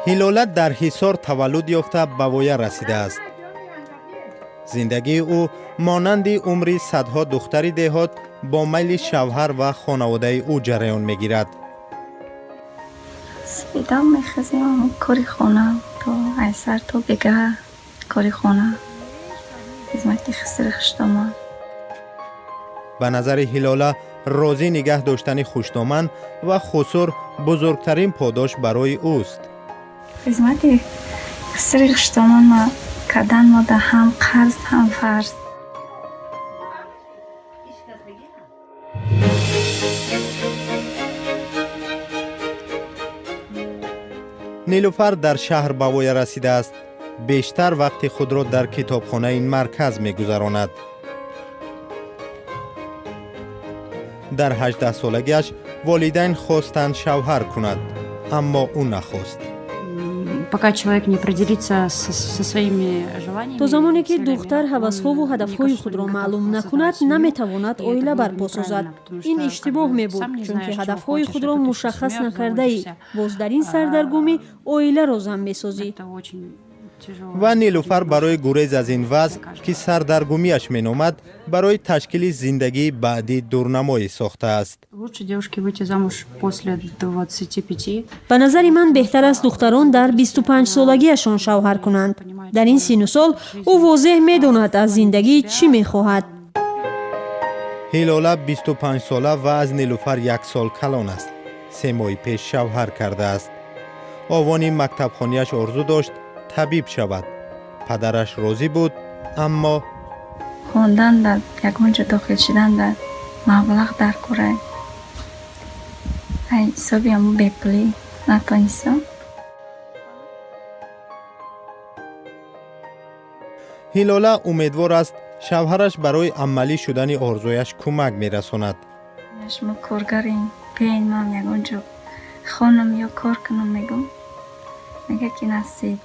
Ҳилола дар Ҳисор таваллуд ёфта, ба воя расидааст. Зиндагии ӯ монанди умри садҳо духтари деҳот бо майли шавҳар ва хонаводаи ӯ ҷараён мегирад. Сипедам мехезем, кори хона то айсар то бегаҳ, кори хона, хизмати хисри хушдоман. Ба назари Ҳилола, розӣ нигаҳ доштани хушдоман ва хусур бузургтарин подош барои ӯст. Хизмати хисри хушдоман кардан мода ҳам қарз, ҳам фарз. Нилуфар дар шаҳр ба воя расидааст. Бештар вақти худро дар китобхонаи ин марказ мегузаронад. Дар 18-солагиаш волидайн хостанд шавҳар кунад, аммо ӯ нахост. Пока человек не определится со своими желаниями, То замоне ки духтар ҳавасҳову ҳадафҳои худро маълум накунад, наметавонад оила барпо созад. Ин иштибоҳ мебуд, чунки ҳадафҳои худро мушаххас накардаӣ, боз дар ин сардаргумӣ оиларо зам месозӣ. Ва Нилуфар барои гурез аз ин вазъ, ки сардаргумиаш меномад, барои ташкили зиндагии баъдӣ дурнамоӣ сохтааст. Лучше девушке выйти замуж после 25. Ба назари ман, беҳтар аст духтарон дар 25-солагиашон шавҳар кунанд. Дар ин сину сол ӯ возеҳ медонад, аз зиндагӣ чӣ мехоҳад. Ҳилола 25-сола ва аз Нилуфар як сол калон аст. 3 моҳи пеш шавҳар кардааст. Овони мактабхонияш орзу дошт табиб шавад. Падараш розӣ буд, аммо Хондан дар ягон ҷо дохил шудан дар маблағ дар кора, ай ҳисоби ҳамун бепулӣ натонистам. Ҳилола умедвор аст, шавҳараш барои амалӣ шудани орзуяш кӯмак мерасонад. Шумо коргарем, биёин, ман ягон ҷо хонам ё кор кунам, мегӯм. Мега ки насиб.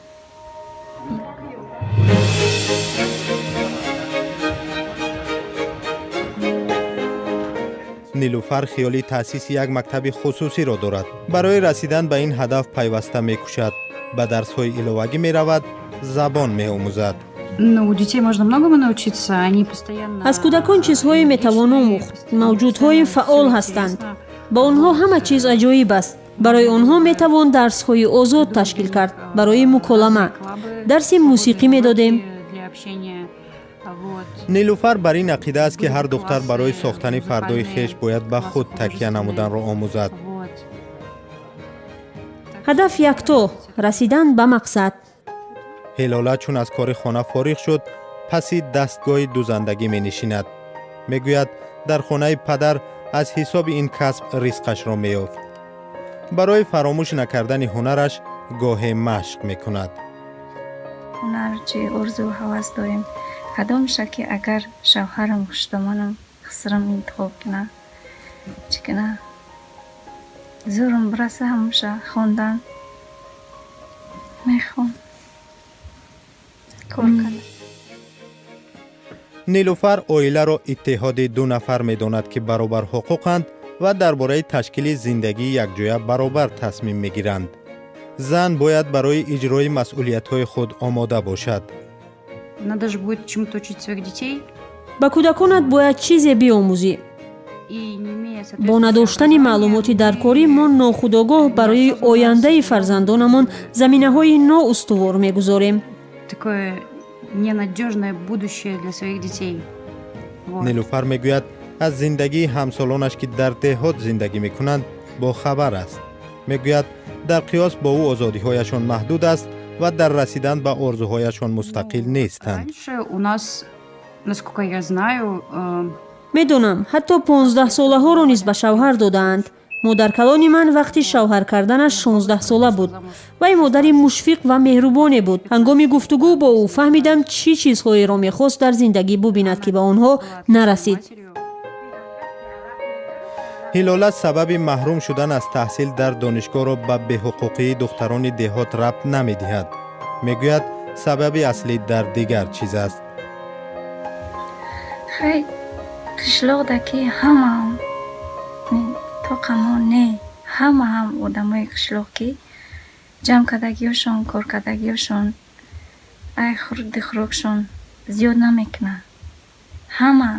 Нилуфар хиёли таъсиси як мактаби хусусиро дорад. Барои расидан ба ин ҳадаф пайваста мекӯшад, ба дарсҳои иловагӣ меравад, забон меомӯзад. Ну, у детей можно многому научиться, они постоянно Аз кӯдакон чизҳое метавон омӯхт. Мавҷудҳои фаъол ҳастанд, ба онҳо ҳама чиз аҷоиб аст. Барои онҳо метавон дарсҳои озод ташкил кард барои муколама. Дарси мусиқӣ медодем. Для общения. Вот. Нилуфар бар ин ақида аст, ки ҳар духтар барои сохтани фардои хеш бояд ба худ такя намуданро омӯзад. Вот. Ҳадаф якто: расидан ба мақсад. Ҳилола чун аз кори хона фориғ шуд, паси дастгоҳи дузандагӣ менишинад. Мегӯяд, дар хонаи падар аз ҳисоби ин касб ризқашро меёфт. Барои фаромӯш накардани ҳунараш гоҳе машқ мекунад. Ҳунар чи орзу ҳавас дорем, кадомша ки агар шавҳарам, хушдоманам, хисрам интихоб куна, чӣ куна, зӯрам бираса, ҳамуша хондан мехоҳам, кор кардан. Нилуфар оиларо иттиҳоди ду нафар медонад, ки баробарҳуқуқанд ва дар бораи ташкили зиндагии якҷоя баробар тасмим мегиранд. Зан бояд барои иҷрои масъулиятҳои худ омода бошад. Надо же будет чему-то учить своих детей. Ба кӯдаконат бояд чизе биомӯзӣ. И не имея Бо надоштани маълумоти даркорӣ мо нохудогоҳ барои ояндаи фарзандонамон заминаҳои ноустувор мегузорем. Такое ненадежное будущее для своих детей. Вот. Нилуфар мегӯяд, аз зиндагии ҳамсолонаш, ки дар деҳот зиндагӣ мекунанд, бохабар аст. Мегӯяд, дар қиёс бо ӯ озодиҳояшон маҳдуд аст ва дар расидан ба орзуҳояшон мустақил нестанд. Раньше у нас, насколько я знаю, Медонам, ҳатто 15-солаҳоро низ ба шавҳар додаанд. Модаркалони ман вақти шавҳар карданаш 16-сола буд. Вай модари мушфиқ ва меҳрубоне буд. Ҳангоми гуфтугӯ бо ӯ фаҳмидам, чӣ чизҳоеро мехост дар зиндагӣ бубинад, ки ба онҳо нарасид. Ҳилола сабаби маҳрум шудан аз таҳсил дар донишгоҳро ба беҳуқуқии духтарони деҳот рабт намедиҳад. Мегӯяд, сабаби аслӣ дар дигар чиз аст. Хай, қишлоқда ки ҳамаам тоқамо не, ҳама ҳам одамои қишлоқ ки Ҷамъ кардагиҳошон, кор кардагиҳошон, ай хурди хӯрокшон зиёд намекунад. Ҳама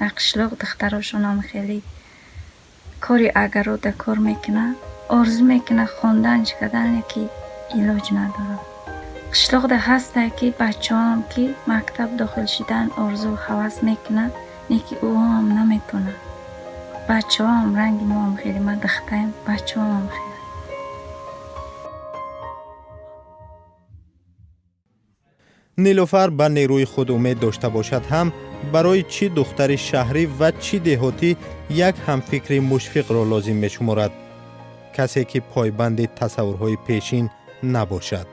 дар қишлоқ духтарошонам хеле кори агарода кор мекунад, орзу мекунад хондан, чӣ кардан, леки илоҷ надорад. Қишлоқда ҳастае ки бачаҳоам ки мактаб дохил шидан орзу ҳавас мекунад, леки ӯҳоам наметавонад. Бачаҳоам ранги моам хеле, ма духтаем, бачаҳоам хеле. Нилуфар ба нерӯи худ умед дошта бошад ҳам, барои чӣ духтари шаҳрӣ ва чӣ деҳотӣ як ҳамфикри мушфиқро лозим мешуморад, касе ки пойбанди тасаввурҳои пешин набошад.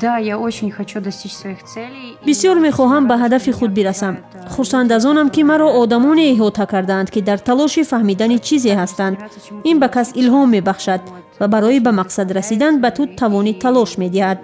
Да, я очень хочу достичь своих целей. Бисёр мехоҳам ба ҳадафи худ бирасам. Хурсанд аз онам, ки маро одамоне иҳота кардаанд, ки дар талоши фаҳмидани чизе ҳастанд. Ин ба кас илҳом мебахшад ва барои ба мақсад расидан ба ту тавони талош медиҳад.